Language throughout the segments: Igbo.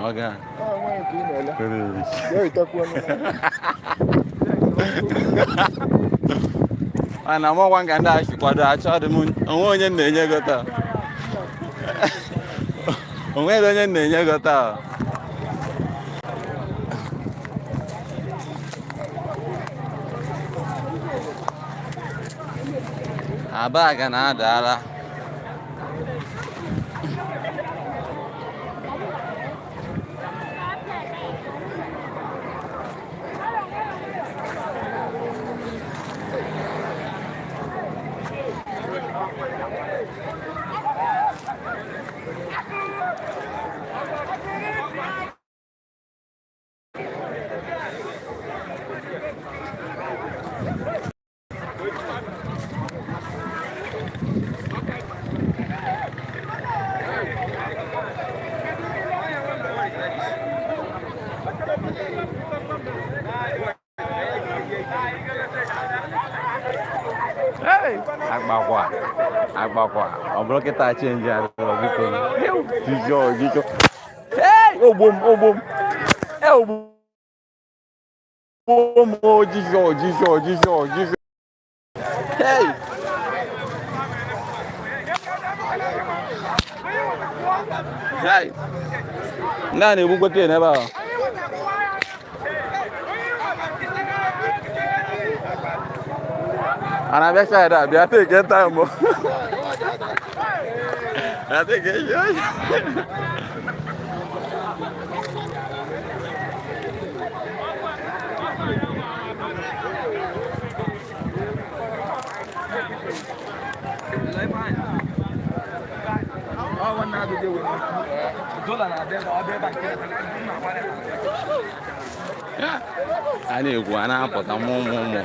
Ọga. Ọ nweghị nke ị na-ele. Bịa wetakwu ọnụ. Mana mọkwa nka ndị a si kwado achọ dị m onwe onye m na-enye ego taa. Onweghị onye m na-enye ego taa. Aba ga na-adaala. Hey! Agbakwa agbakwa ọ bụrụ kịta change adịrọ biko. Jijọ jijọ. Hey! Ogbo m ogbo m. Hey, ogbo m o jijọ jijọ jijọ jijọ. Hey! Hey! Ndị a na-egbukwa ken ebe ahụ. A na-abịa side a bịa take time o. A take it. A na-ekwu a na-apụta mụ mụ mụ.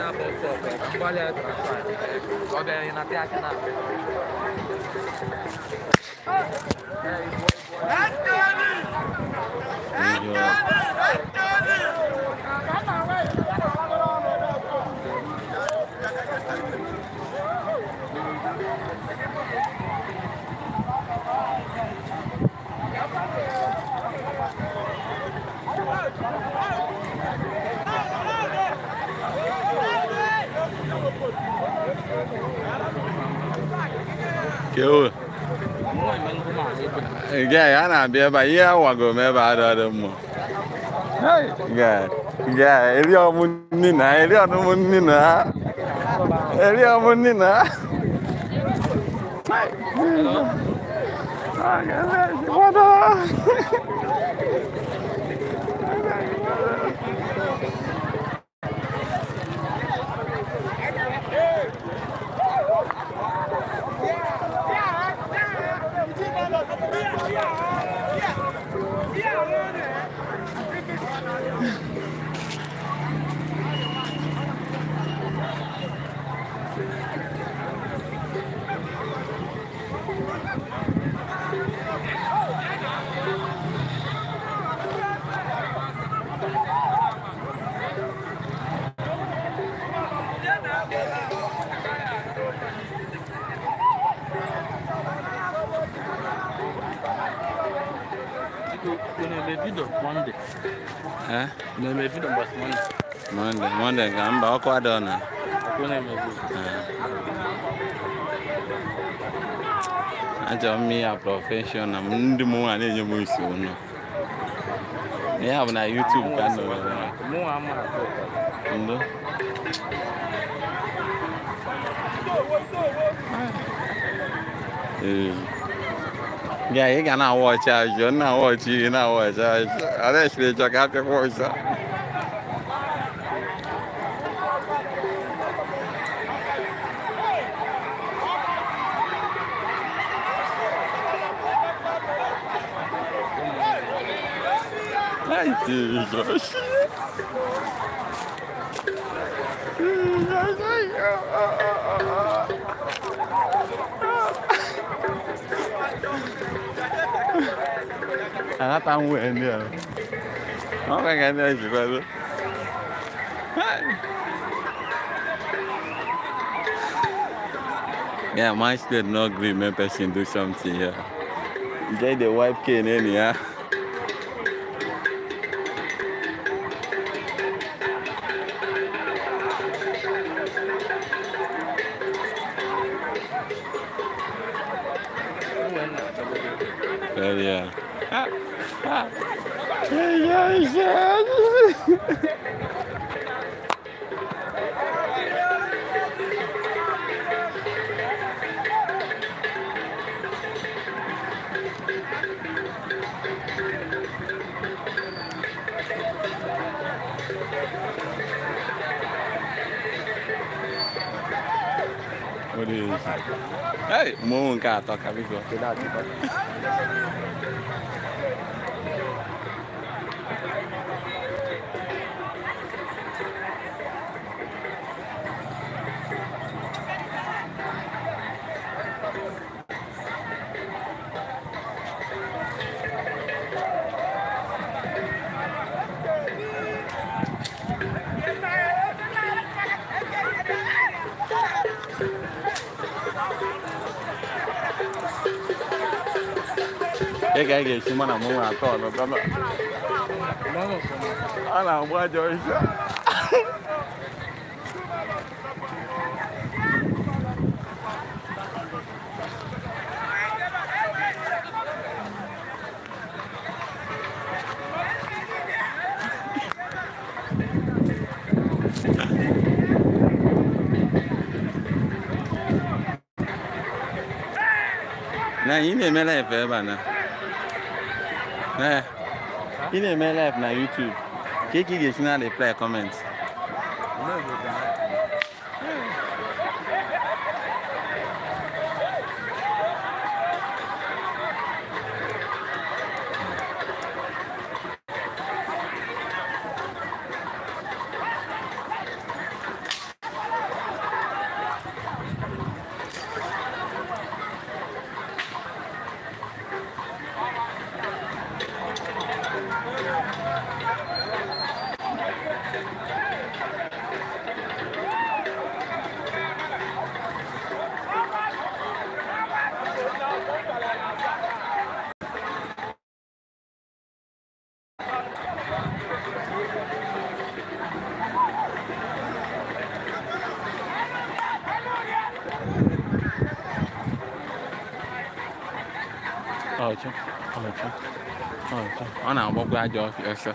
Kedu? Guy, a na-abịa ebe a, ihe awago m ebe a adịghị mma. Guy, guy, eri ọmụ nni na, eri ọmụ nni na, eri ọmụ nni na. What Monday. Eh? Na-eme video mbọsị Monday. Monday, Monday ka mba ọkụ adọ na. Ọkụ na-eme video. Achọrọ m ya professional m ndị m nwa na-enye m nsogbu nọ. Ya bụ na YouTube ka m nọ. Mụ nwa ama atọ ụtọ. Ndo. Ee. Guy, ị ga na-awọchị azụ, na-awọchị ihe, na-awọchị azụ. Ọ na-esiri chọ ka apịakwa ọzọ. Ai, Jesus. Jesus, ai, oh, oh, oh, oh. Anata m wee ndị a. Ọ ka ga ndị a jikwado. Yeah, my state no gree make person do something here. Get the wipe cane in here. Very well. Ah, ah. Yeah, yeah, yeah. What is? Hey, mmọnwụ nke atọ ka biko. Ị ga ga-esi mụ na mmọnwụ atọ ọnụ. A na-agba ajọ isi. Na ị na-eme live ebe a na. Na ị na-eme live na YouTube. Ka ị ga-esi na reply comment. Ọchụ, ọchụ, ọchụ. Ọ na-agbakwa ajọ ọfịa ọsọ.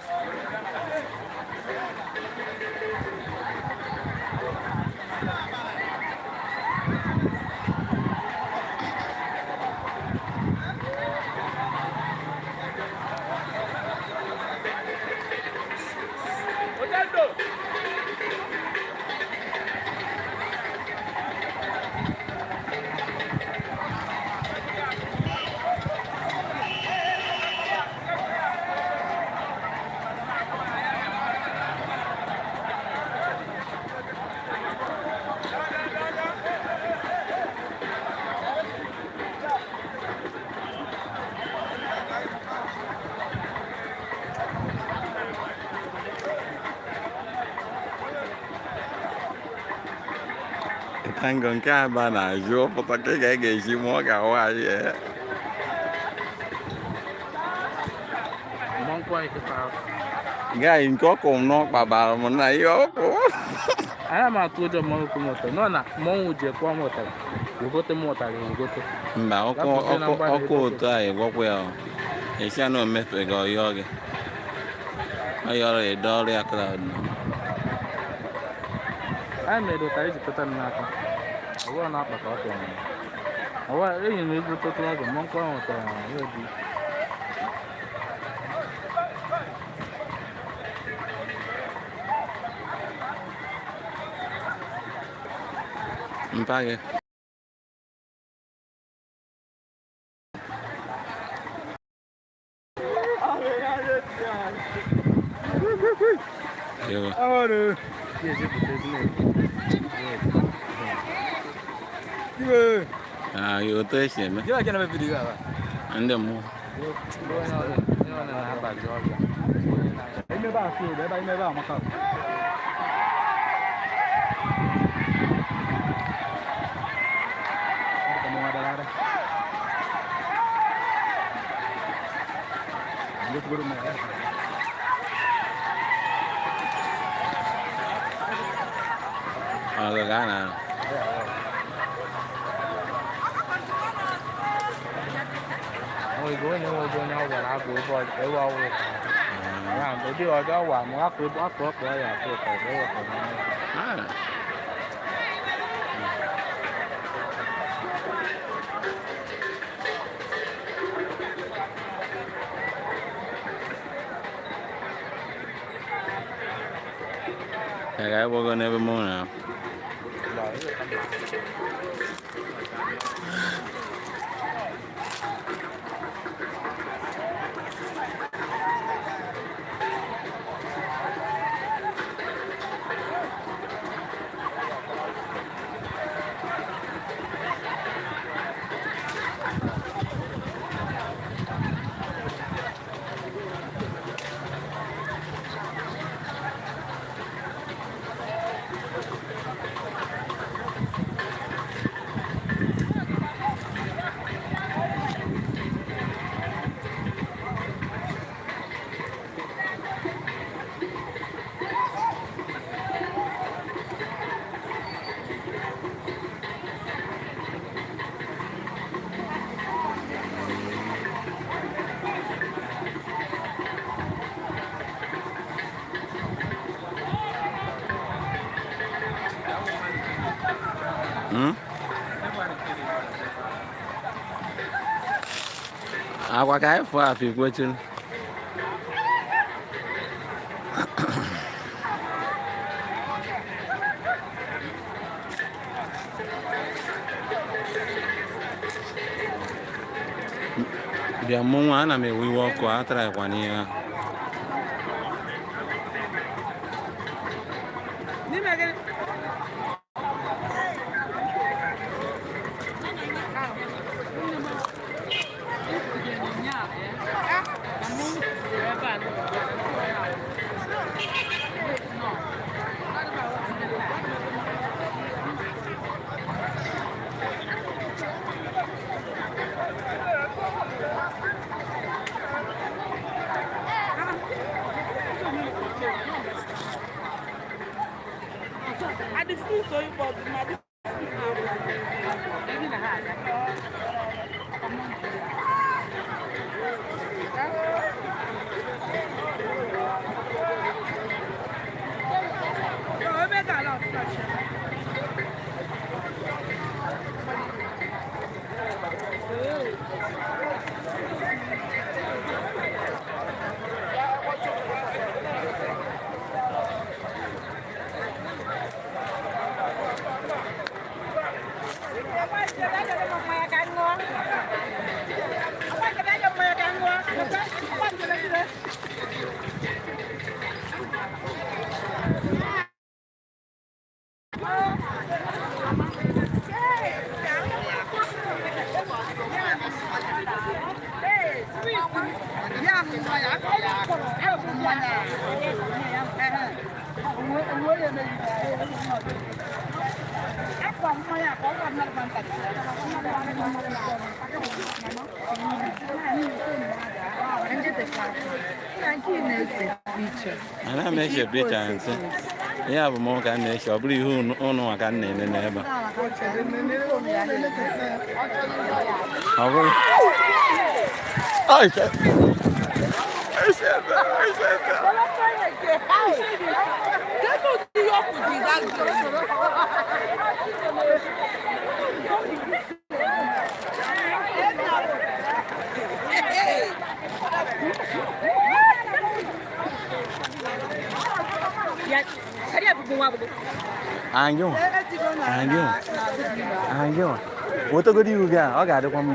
Tango nke aba na-azụ ọpụta ka ị ga-esi ma ọ ga-awa anyị ee. Mmọnwụ anyị kịta ahụ. Gai nke ọkụ m n'ọkpa bara m na ihe ọkụ. Ana m atụ ụjọ mmọnwụ kwụ m ụtarị. Nọ na mmọnwụ ji ekwe m ụtarị. Wegote m ụtarị wegote. Mba, ọkụ ọkụ ọkụ ụtọ a ịgwọkwa ya o. Esi ya na o mefe gị ọyọ gị. Ọ yọrọ edo ọrụ ya crowd nọ. Anyị mere ụtarị ji pụta m n'aka. Ọ bụrụ na akpa ka ọ tụrụ m. Ọ bụrụ enyi m ezigbo tụrụ mmọnwụ ahụ tara m ya obi. Mpa gị. Ewo. Ya ejepụta ezigbo. Ah, otu esi eme. Ndị mmụọ. Onye ọ na-abazi ọbịa. Ebe a field, ebe ebe a maka. Ọ ga na Ọ Enwego onye nwego onye ọ gwara abụ ebe ebe ọ wụ. Ya ụdị ọjọọ wa mụ afọ afọ ọkpọ ya afọ ụtọ ebe ọ wetara ya. Ah. Ya ga gbago n'ebe mụ na. Hmm? Agwa ka anyị fụọ afọ ikwechiri. Bịa mụ nwa, ana m ewe iwe ọkụ atara n'ihe ahụ. Ana m eche picha nsị. Ihe a bụ mụ ka m na-eche, ọ bụrụ ihe ụnụ nwa ka m na-ene n'ebe a. Ọ bụrụ. Ai, Anyụ, anyụ, anyụ. Wetagodi ihu gị a, ọ ga-adịkwa mma.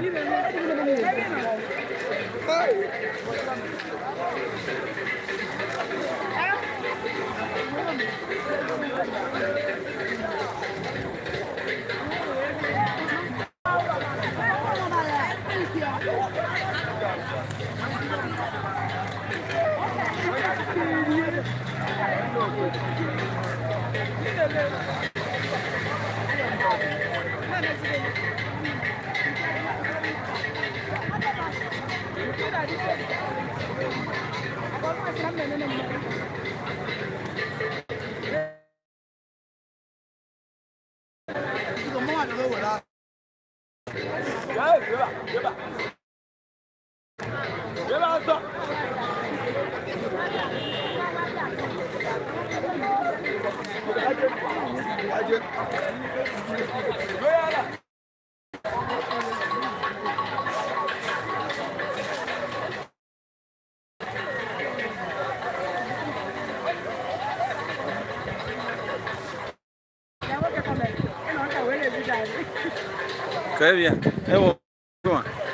Kevia, ewo,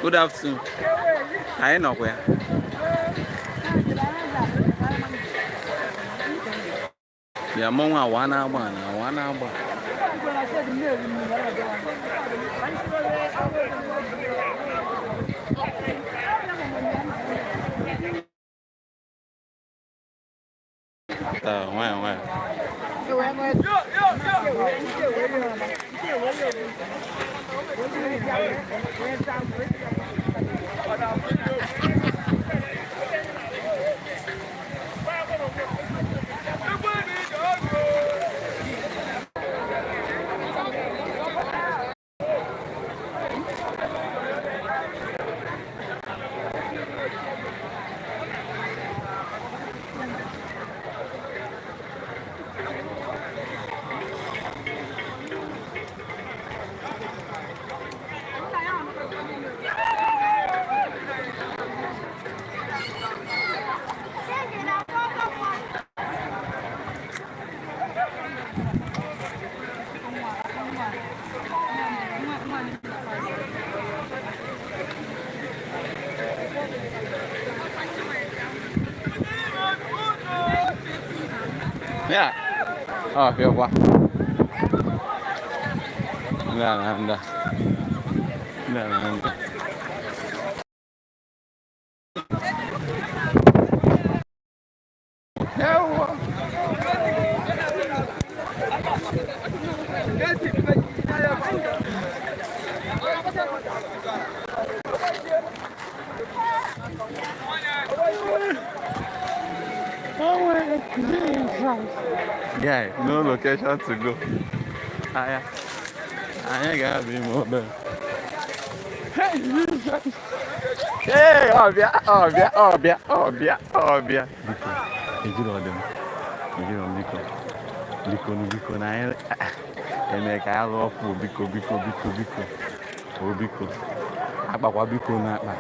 good afternoon. Anyị nọkwa ya. Bịa mmọnwụ awa na-agba na awa na-agba. Taa, nwayọ nwayọ. Ya. Ọ fịọkwa. Nda na nda. Nda na nda. Ewo. Guy, no location to go. Aya. Anyị ga-abịa ime obere. Hey, Jesus. Hey, ọbịa, ọbịa, ọbịa, ọbịa, ọbịa. Biko, ejiri ọdị m. Ejiri m biko. Biko, nu biko, na anyị eme ka anyị lụọ ọfụ biko, biko, biko, biko. O biko. Akpakwa biko n'akpa.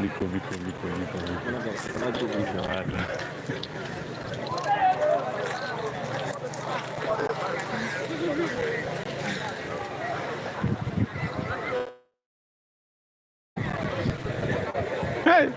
Biko, biko, biko, biko, biko. Biko, adị. Hey!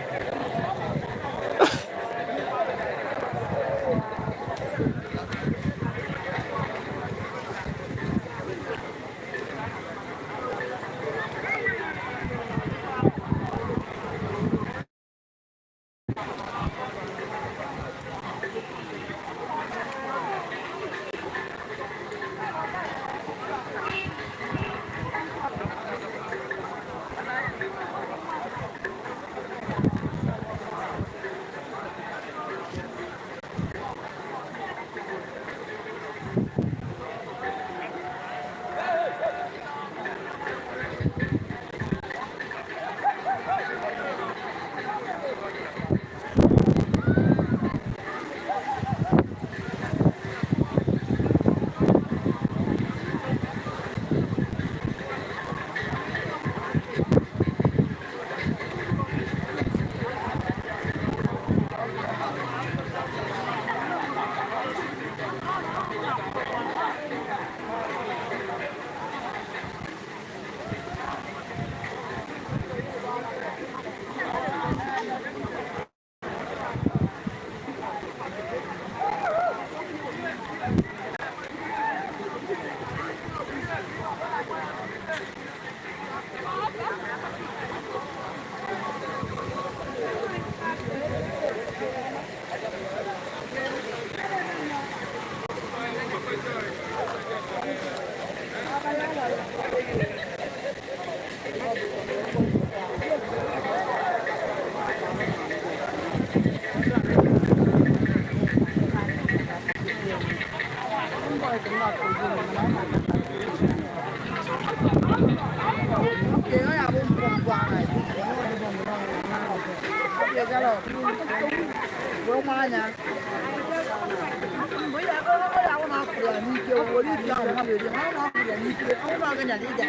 Ike were ike ahụ ha na-eri ha na-ahụ ya n'ike ọ na-aga na ị ga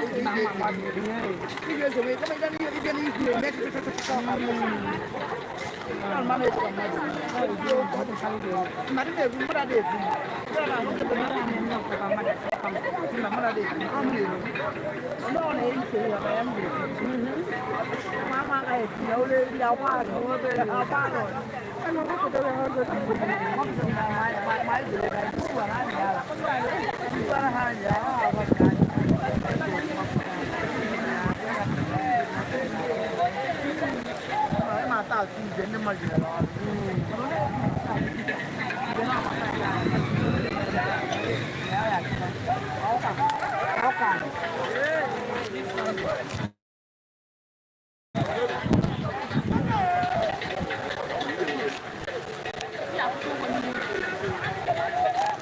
ị ga-eso kama ịga n'ihu eme mmadụ na-ebu mmadụ na-ebu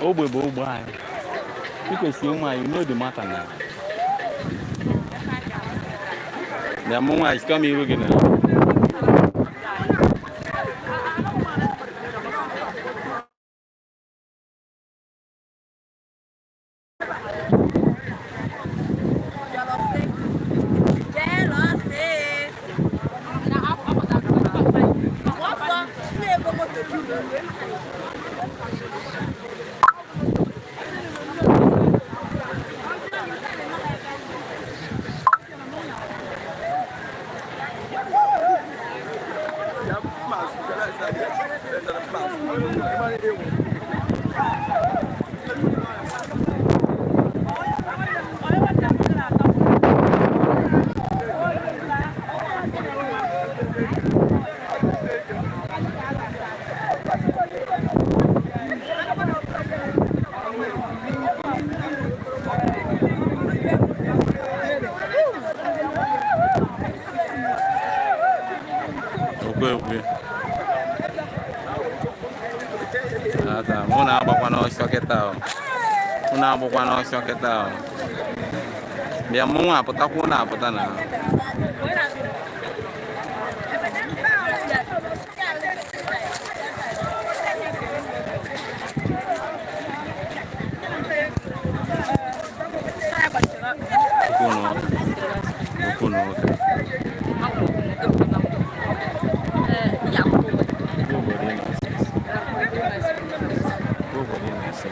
Ogbe bụ ogbe anyị. I kwesịrị ịma, you know the matter now. Bịa mụ nwaanyị sikọ m iru gị na. Okwe okwe. Ata, mụ na-agbakwa n'ọsọ kịta o. Mụ na-agbakwa n'ọsọ kịta o. Bịa mụ nwa apụtakwa na apụta na. Okwu na okwu na ụka. Obodo na-asị.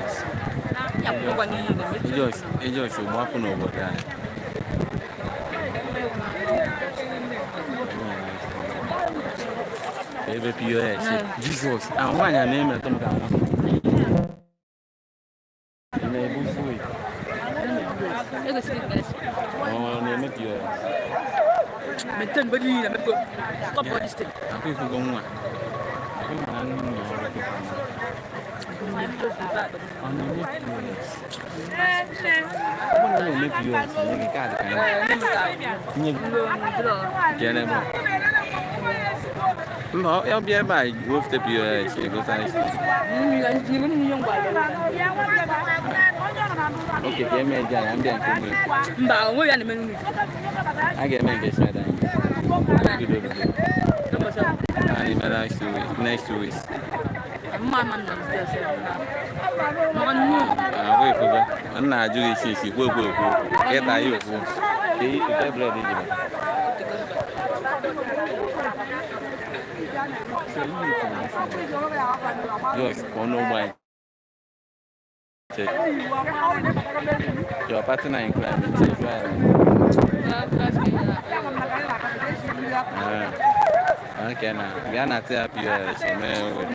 Ije osi gbapụ n'obodo anyị. Ebe POS. Jizọs, ah, nwaanyị a na-emetụ m ka nwa. Ị na-ebuzi wee? Ọ na-eme POS. Maintain body, stop all this thing. Akwa ifugo nwa. Akwa ịma na nne m nọ ọrụ kịta na. Ọ na-eme POS. Ọ bụrụ na ọ na-eme POS, nye gị kaadị ka anyị. Nye gị. Jee n'ebe a. Mba, ọ bịa ebe a wefute POS egota isi. Oke, ka eme eje anyị, mbịa nke mmiri. Mba, onwe ya na-eme n'ụlọ. A ga-eme nke side anyị. Bido bido. Anyị mere next 2 weeks. Next 2 weeks. Mma ama nna m sị Agwa ifugo. M na-ajụ gị isi isi kwu ekwu ekwu. Kịta ya okwu. Ka ite bread ji ba. So you need to Just pụọ n'ogbe anyị. Check. Your partner in crime, check why. Ah, okay na. Bịa na tia POS mee weta.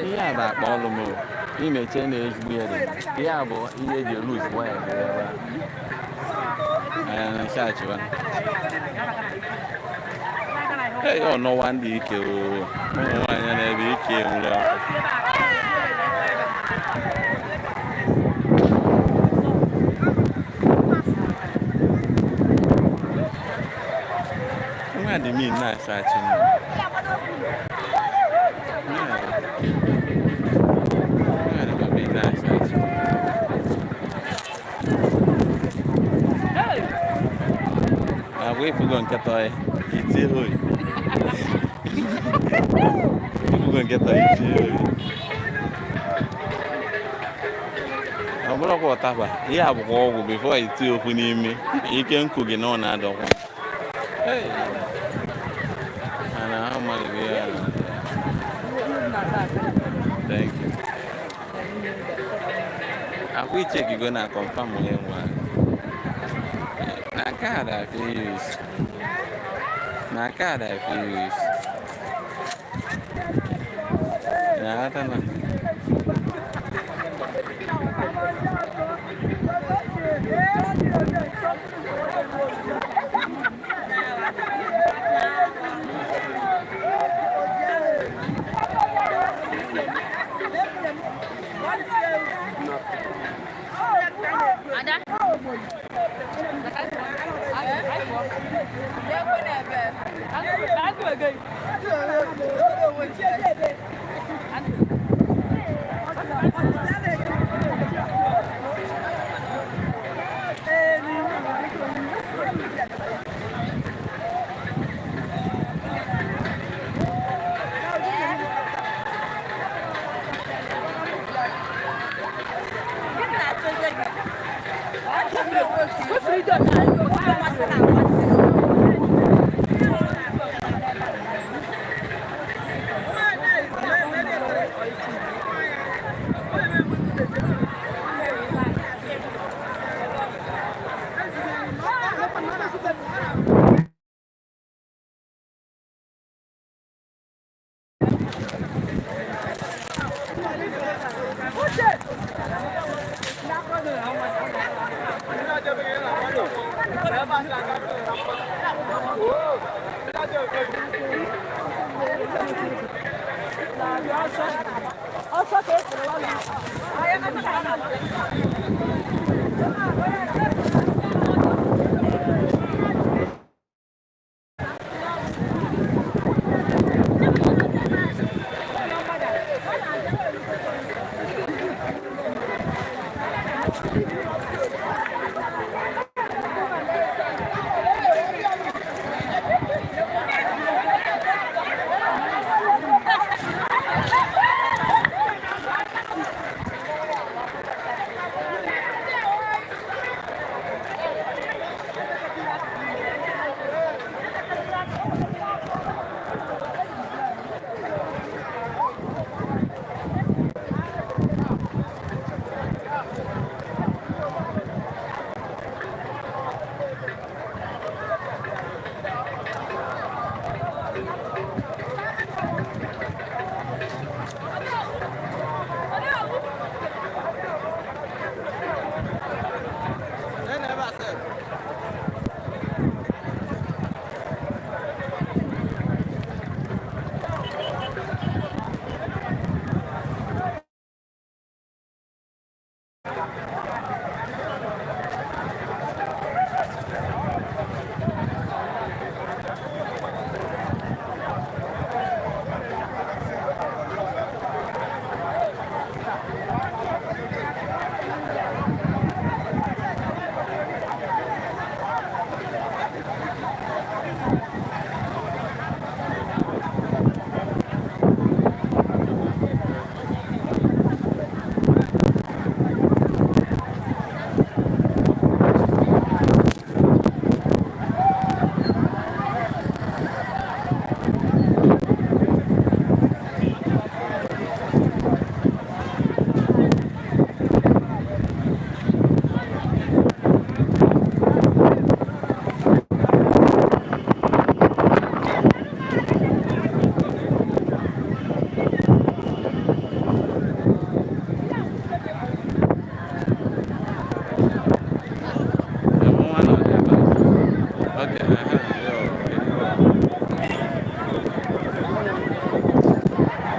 Ihe a bụ akpa ọlụ m o. Imeche na ezigbo ihe dị. Ihe a bụ ihe eji elu ozugbo ya dị ebe a. Anya na nshachịwa. Hey, ọ nọwa ndị ike o. Ụmụ nwaanyị na-ebe ike nwere ọkụ. Nwa dị mean na-asa achị m. Nwa dị mean na-asa achị m. Agwa ifugo nkịta ya, itie oyi. Ifugo nkịta ya, itie oyi. Bụrụkwa ụtaba, ihe a bụkwa ọgwụ before iti ofu n'ime ike nkụ gị na ọ na-adọkwa. Hey! Mana ahụ mmadụ bụ ihe a na-ata. Thank you. Akwa ichekigo na confirm onye nwe ahụ. Na card I fit use. Na card I fit use. Na-aghọta na.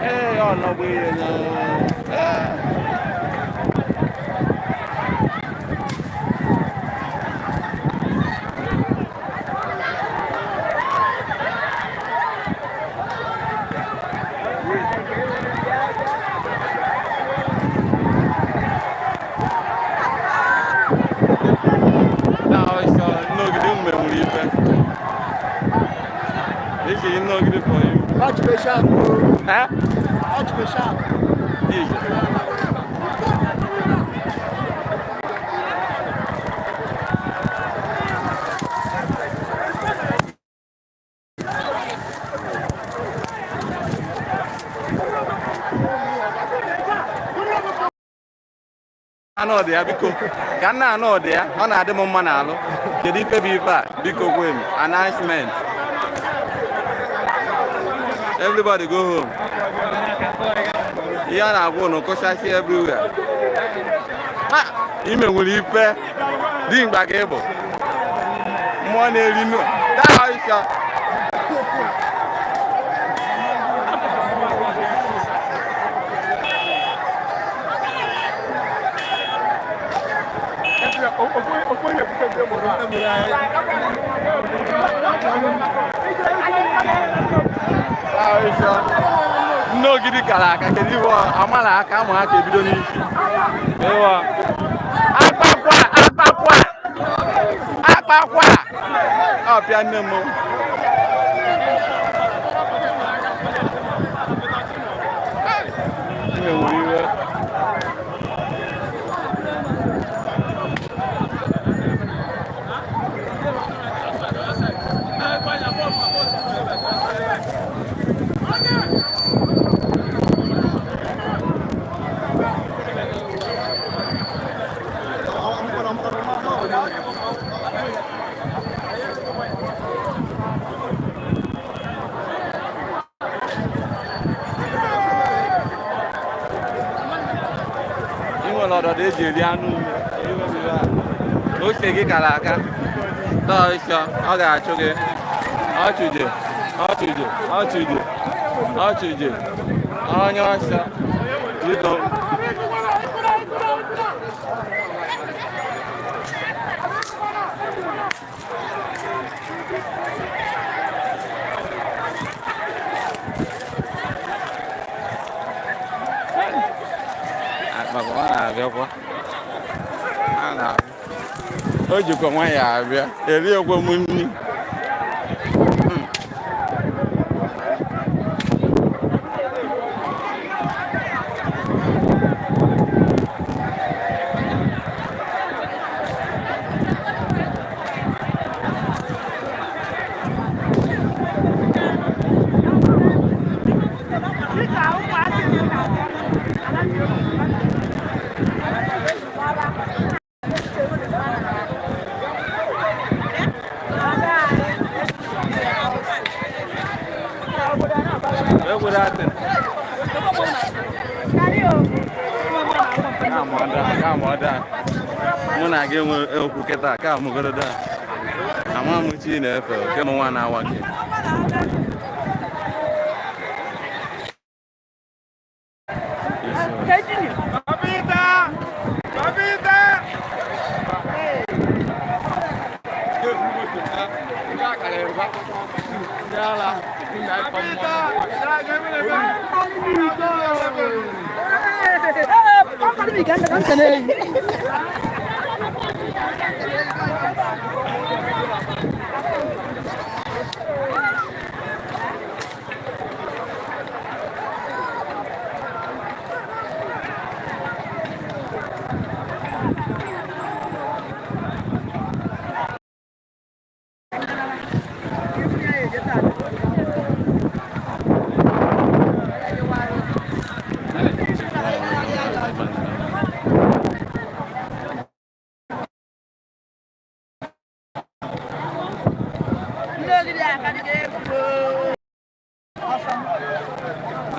Hey, ọ nọgbu ihe na. Now it's nnọgide m menwuru ife. This is nnọgide for you. Archbishop. Huh? Archbishop. This. Na-anụ ọdị ya, biko, ka m na-anụ ọdị ya, ọ na-adị m mma n'alụ. Kedu ife bụ ife a? Biko kwe m announcement. Everybody go home. Ihe a na-agwa ụnụ, kụchasị everywhere. Ha! Ime nwere ife dimkpa ka ị bụ mmụọ na-eri nnu taa ịsha. Taa ịsha. Nne ogidi kara aka. Kedu ife amala aka ama aka ebido n'isi ịwa akpakwa akpakwa akpakwa ọpịa nne m. Ime nwere iwe. Ị nwere ọdọdọ eji eri anụ ume. Ose gị kara aka tọọ ịsọ, ọ ga-achụ gị. Ọchụje, ọchụje, ọchụje, ọchụje, onye ọsọ, biko. Akpakwa ọ na-abịakwa a na-abịa, o jikwa nwayọọ abịa eriekwe m nri. Egwuru atị. Ka mụ daa, ka mụ daa. Mụ na gị enwe okwu kịta, ka mụgoro daa. Ama m chi na-efe ke m nwa na-awa gị.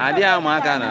Adịghị ama aka na.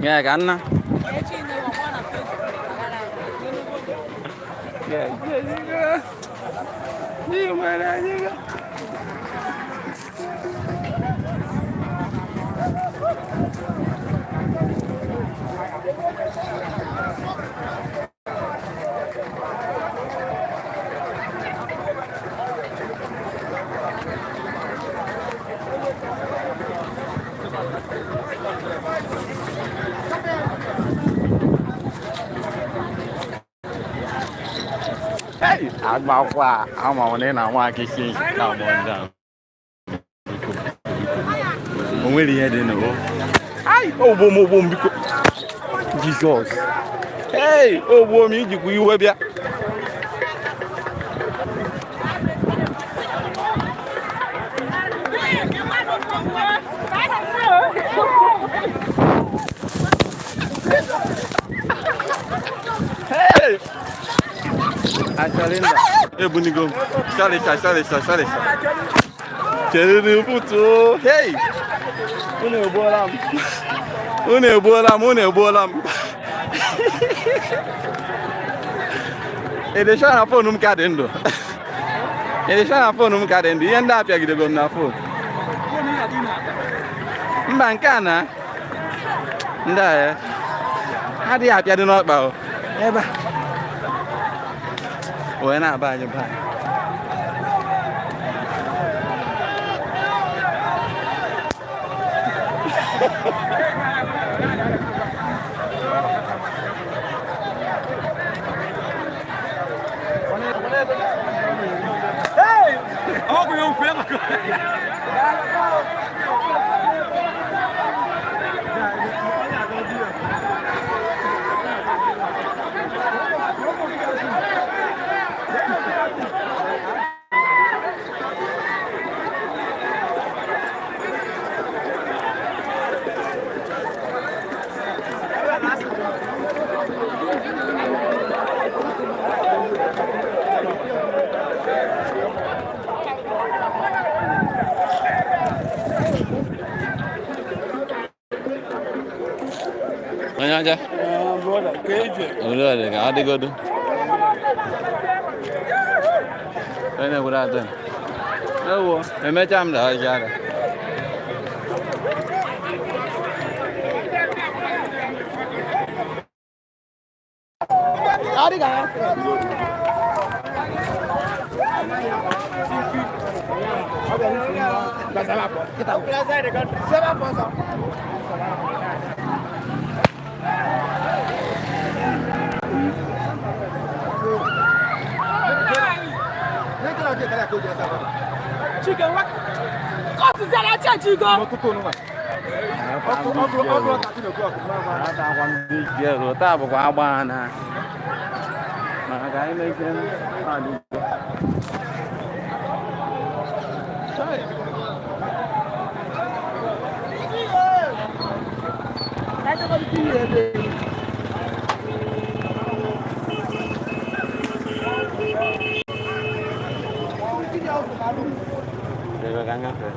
Nghe cả anh á. Hey, agbakwa ama m na ị na-anwa aka isi ka mọ ndị a. Biko, biko. O nwere ihe dị n'ụwa. Ai, ogbo m, ogbo m, biko. Jizọs. Hey, ogbo m, ijikwa iwe bịa. Hey! Achalinda. Ebunigo m. Salisa, salisa, salisa. Chere n'ụtụtụ. Hey! Unu egbuola m. Unu egbuola m, unu egbuola m. Edesha na phone m ka dị ndụ. Edesha na phone m ka dị ndụ. Ihe ndị a pịagidego m na phone. Mba, nke a na ndị a ya adịghị apịadị n'ọkpa o. Ebe a. Wee na-aba anyị ba. Onye ọcha? Olee ọ dị ka ọ dịgodu? Onye gwụrụ atọ. Ewo, emechaa m daa ọcha ara. Taa bụkwa agba na mana ka anyị mechie adịgo. Ebe ka m gafee.